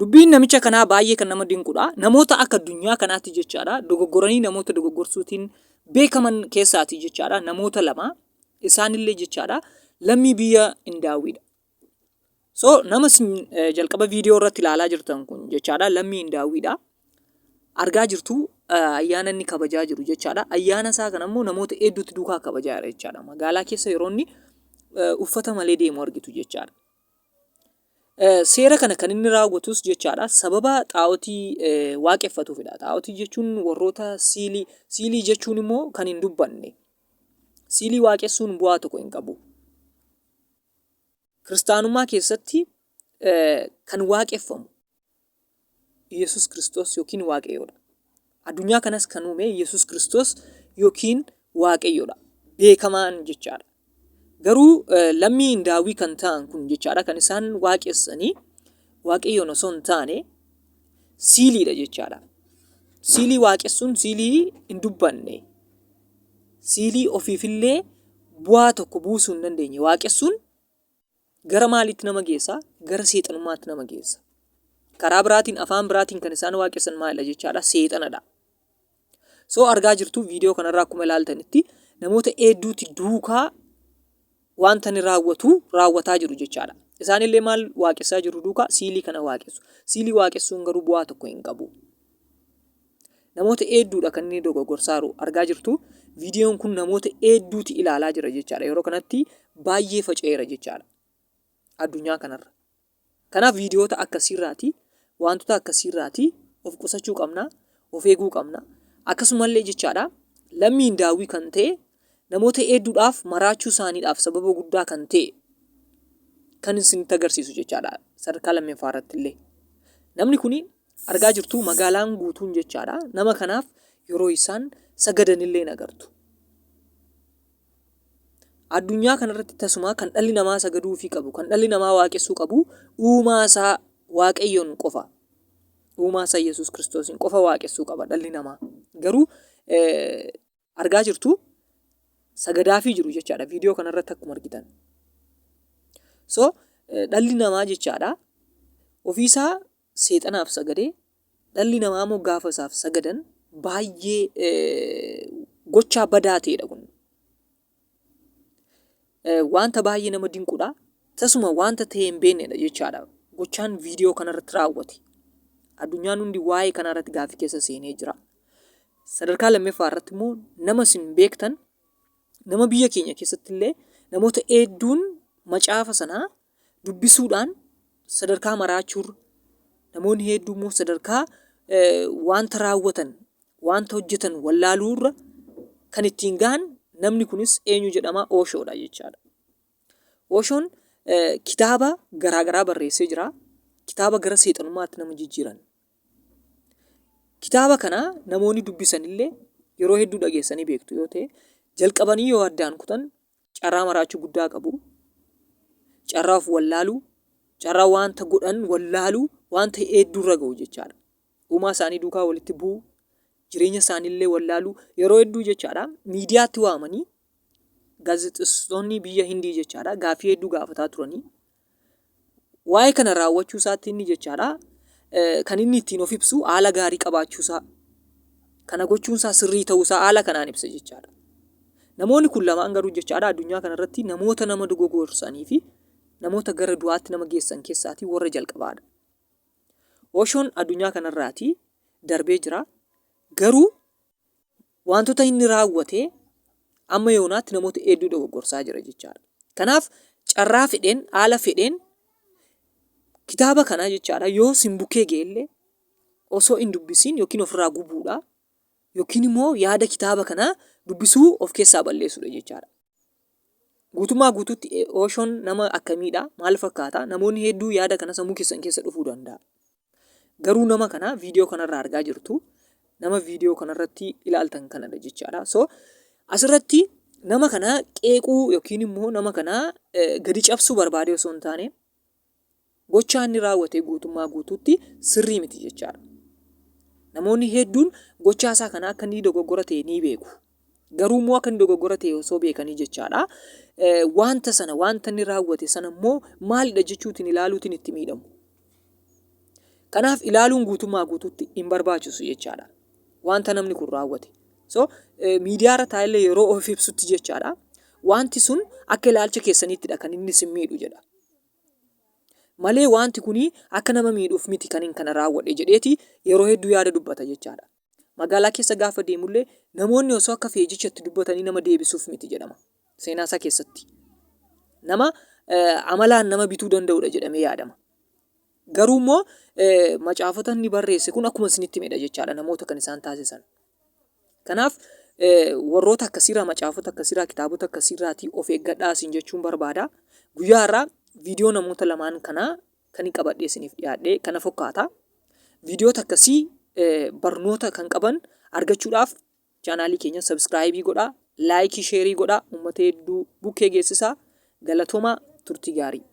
Dubbiin namicha kanaa baay'ee kan nama dinqudha. Namoota akka addunyaa kanaatti jechaadha dogoggoranii namoota dogoggorsuutiin beekaman keessaati jechaadha namoota lama isaanillee jechaadha lammii biyya Indaawwiidha. So nama isin jalqaba viidiyoo irratti ilaalaa jirtan kun jechaadha lammii Indaawwiidha. Argaa jirtu ayyaana inni kabajaa jiru jechaadha. Ayyaana isaa kana immoo namoota hedduutu duukaa kabajaa jira jechaadha. Magaalaa keessa yeroo inni uffata malee deemu argitu jechaadha. Seera kana kan inni raawwatus jechaadha sababa xaa'otii waaqeffatuufidha. Xaa'otii jechuun warroota siilii, siilii jechuun immoo kan hin dubbanne. Siilii waaqessuun bu'aa tokko hin qabu. Kiristaanummaa keessatti kan waaqeffamu Yesus Kiristoos yookiin Waaqayyoodha. Addunyaa kanas kan uume Yesus Kiristoos yookiin Waaqayyoodha. Beekamaan jechaadha. Garuu lammii Indaawwii kan ta'an kun jechaadha kan isaan waaqessanii Waaqayyoon osoo hin taane siiliidha jechaadha. Siilii waaqessuun siilii hin dubbanne, siilii ofiifillee bu'aa tokko buusuu hin dandeenye waaqessuun gara maaliitti nama geessa? Gara seexanummaatti nama geessa. Karaa biraatiin afaan biraatiin kan isaan waaqessan maalidha jechaadha? Seexanadha. So argaa jirtu viidiyoo kanarraa akkuma ilaaltanitti namoota hedduuti duukaa wanta inni raawwatu raawwataa jiru jechaadha. Isaanillee maal waaqessaa jiru duukaa? Siilii kana waaqessu. Siilii waaqessuun garuu bu'aa tokko hin qabu. Namoota hedduudha kan inni dogoggorsaa jiru argaa jirtu. Viidiyoon kun namoota hedduuti ilaalaa jira jechaadha. Yeroo kanatti baay'ee faca'eera jechaadha. Addunyaa kanarra. Kanaaf viidiyoota akkasiirraati wantoota akkasiirraati of qusachuu qabna, of eeguu qabna. Akkasumallee jechaadha lammiin daawwii kan ta'e namoota hedduudhaaf maraachuu isaaniidhaaf sababa guddaa kan ta'e kan isinitti agarsiisu jechaadha sadarkaa lammaffaa irratti illee. Namni kun argaa jirtu magaalaan guutuun jechaadha nama kanaaf yeroo isaan sagadanillee hin agartu. Addunyaa kanarratti tasumaa kan dhalli namaa sagaduufii qabu, kan dhalli namaa waaqessuu qabu uumaa isaa Waaqayyoon qofa. Uumaa isaa Yesuus Kiristoosiin qofa waaqessuu qaba dhalli namaa. Garuu argaa jirtu sagadaafii jiru jechaadha viidiyoo kanarratti akkuma argitan. So dhalli namaa jechaadha ofiisaa seexanaaf sagadee dhalli namaa immoo gaafa isaaf sagadan baay'ee gochaa badaa ta'edha kun. Wanta baay'ee nama dinqudha. Tasuma wanta ta'e hin beeknedha jechaadha. Gochaan viidiyoo kanarratti raawwate. Addunyaan hundi waa'ee kanarratti gaaffii keessa seenee jira. Sadarkaa lammaffaa irratti immoo nama isin beektan nama biyya keenya keessatti illee namoota hedduun macaafa sanaa dubbisuudhaan sadarkaa maraachuurra namoonni hedduu immoo sadarkaa wanta raawwatan wanta hojjetan wallaaluurra kan ittiin gahan namni kunis eenyu jedhama Ooshoodha jechaadha. Ooshoon kitaaba garaagaraa barreessee jira. Kitaaba gara seexanummaatti nama jijjiiran. Kitaaba kana namoonni dubbisan illee yeroo hedduu dhageessanii beektu yoo ta'e jalqabanii yoo addaan kutan carraa maraachuu guddaa qabu. Carraa of wallaaluu, carraa wanta godhan wallaaluu, wanta hedduu irra ga'u jechaadha. Uumaa isaanii duukaa walitti bu'uu, jireenya isaaniillee wallaaluu yeroo hedduu jechaadha. Miidiyaatti waamanii gaazexeessitoonni biyya Hindii jechaadha gaaffii hedduu gaafataa turanii. Waa'ee kana raawwachuu isaatti inni jechaadha kan inni ittiin of ibsu haala gaarii qabaachuu isaa kana gochuun isaa sirrii ta'uu isaa haala kanaan ibsa jechaadha. Namoonni kun lamaan garuu jechaadha addunyaa kanarratti namoota nama dogogorsanii fi namoota gara du'aatti nama geessan keessaatii warra jalqabaadha. Oshoon addunyaa kanarraatii darbee jira. Garuu wantoota inni raawwate amma yoonaatti namoota hedduu dogoggorsaa jira jechaadha. Kanaaf carraa fedheen haala fedheen kitaaba kana jechaadha yoo sin bukkee ga'ellee osoo hin dubbisiin yookiin ofirraa gubuudha yookiin immoo yaada kitaaba kanaa dubbisuu of keessaa balleessuudha jechaadha. Guutummaa guutuutti Oshoon nama akkamiidha? Maal fakkaata? Namoonni hedduu yaada kana sammuu keessan keessa dhufuu danda'a. Garuu nama kana viidiyoo kanarraa argaa jirtu nama viidiyoo kanarratti ilaaltan kanadha jechaadha. So asirratti nama kana qeequu yookiin immoo nama kana gadi cabsuu barbaadee osoo hin taane gochaa inni raawwate guutummaa guutuutti sirrii miti jechaadha. Namoonni hedduun gochaa isaa kana akka inni dogoggora ta'e ni beeku. Garuu immoo akka inni dogoggora ta'e osoo beekanii jechaadha. Wanta sana wanta inni raawwate sana immoo maalidha jechuutiin ilaaluutiin itti miidhamu. Kanaaf ilaaluun guutummaa guutuutti hin barbaachisu jechaadha. Wanta namni kun raawwate. So miidiyaa irra taa'ellee yeroo of ibsutti jechaadha. Wanti sun akka ilaalcha keessaniittidha kan inni isin miidhu jedha. Malee wanti kuni akka nama miidhuuf miti kan hin kana raawwadhe jedheeti yeroo hedduu yaada dubbata jechaadha. Magaalaa keessa gaafa deemullee namoonni osoo akka feejicha itti dubbatanii nama deebisuuf miti jedhama. Seenaa isaa keessatti. Nama amalaan nama bituu danda'udha jedhamee yaadama. Garuu immoo macaafota inni barreesse kun akkuma isinitti himedha jechaadha namoota kan isaan taasisan. Kanaaf warroota akkasiirraa macaafota akkasiirraa kitaabota akkasiirraatii of eeggadhaa isin jechuun barbaada. Guyyaa har'aa viidiyoo namoota lamaan kanaa kan hin qabadhee isiniif dhiyaadhe kana fakkaata. Viidiyoota akkasii barnoota kan qaban argachuudhaaf chaanaalii keenya subscribe godhaa, like, share godhaa, uummata hedduu bukkee geessisaa. Galatoomaa turtii gaarii.